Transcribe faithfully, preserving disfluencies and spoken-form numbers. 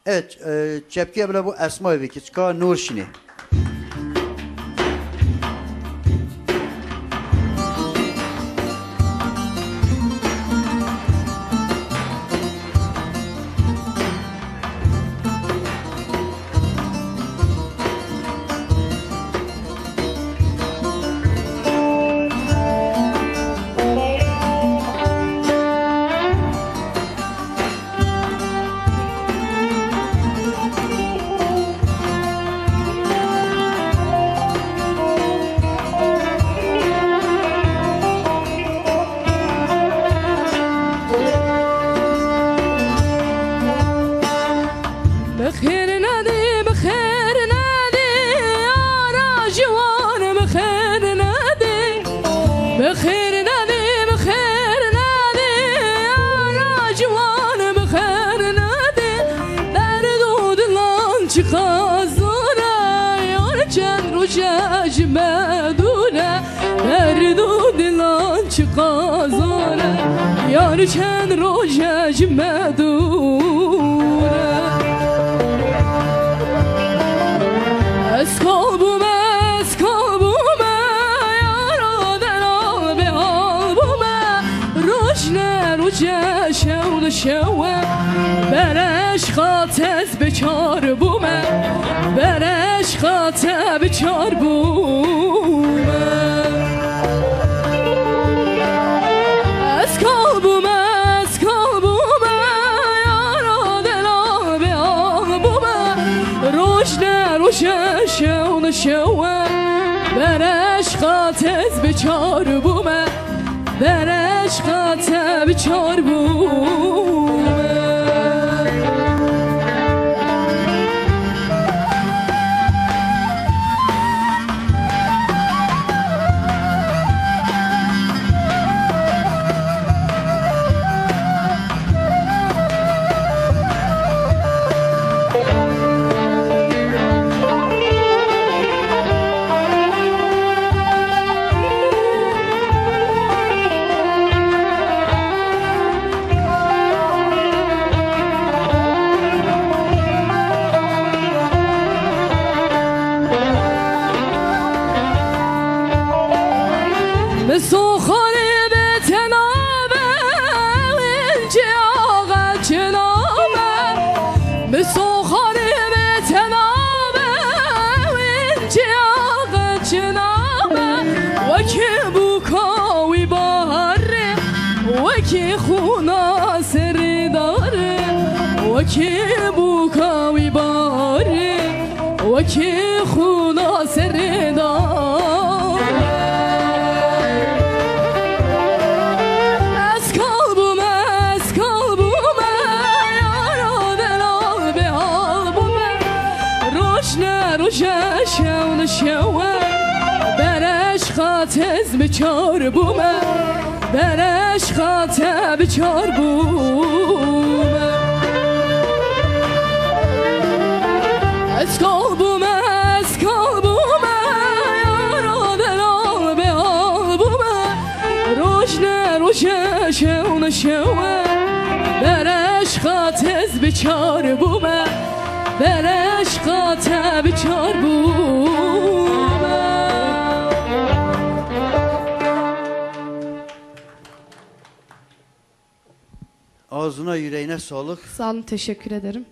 Evet, e, çepkê bila bo Esmayê vekî, çika Nûr şînê. Bi xêr nedî, bi xêr nedî, yara ciwan bi xêr nedî. Bi xêr nedî, bi xêr nedî, yara ciwan bi xêr nedî. Derd û dilan çiqa zor e, yar çend roj e ji me dûr e. Derd û dilan çiqa zor e, yar çend roj e ji me dûr e. Ez kal bûme, ez kal bûme, yara delal bêhal bûme. Roj ne roj e, şew ne şew e, bereşka te ez biçar bûme, bereşka te biçar bûme. Ez kal bûme, ez kal bûme, yara delal bêhal bûme. Roj ne roj e, şew ne şew e, bereşka te ez biçar bûme. Bereşka te biçar bûme. Misoxanê bê tena be, wî ciyaxe çina be. Misoxanê bê tena be, wî ciyaxe çina be. Wekî bûka wî baharê, wekî xûna serê darê. Wekî bûka wî baharê, wekî xûna serê darê. Ez kal bûme, ez kal bûme, yara delal bêhal bûme. Roj ne roj e, şew ne şew e, bereşka te ez biçar bûme. Bereşka te biçar bûme. Ez kal bûme, ez kal bûme, yara delal bêhal bûme. Roj ne roj e, şew ne şew e, bereşka te ez biçar bûme. Bereşka te biçar bûme. Ağzına yüreğine sağlık. Sağ olun, teşekkür ederim.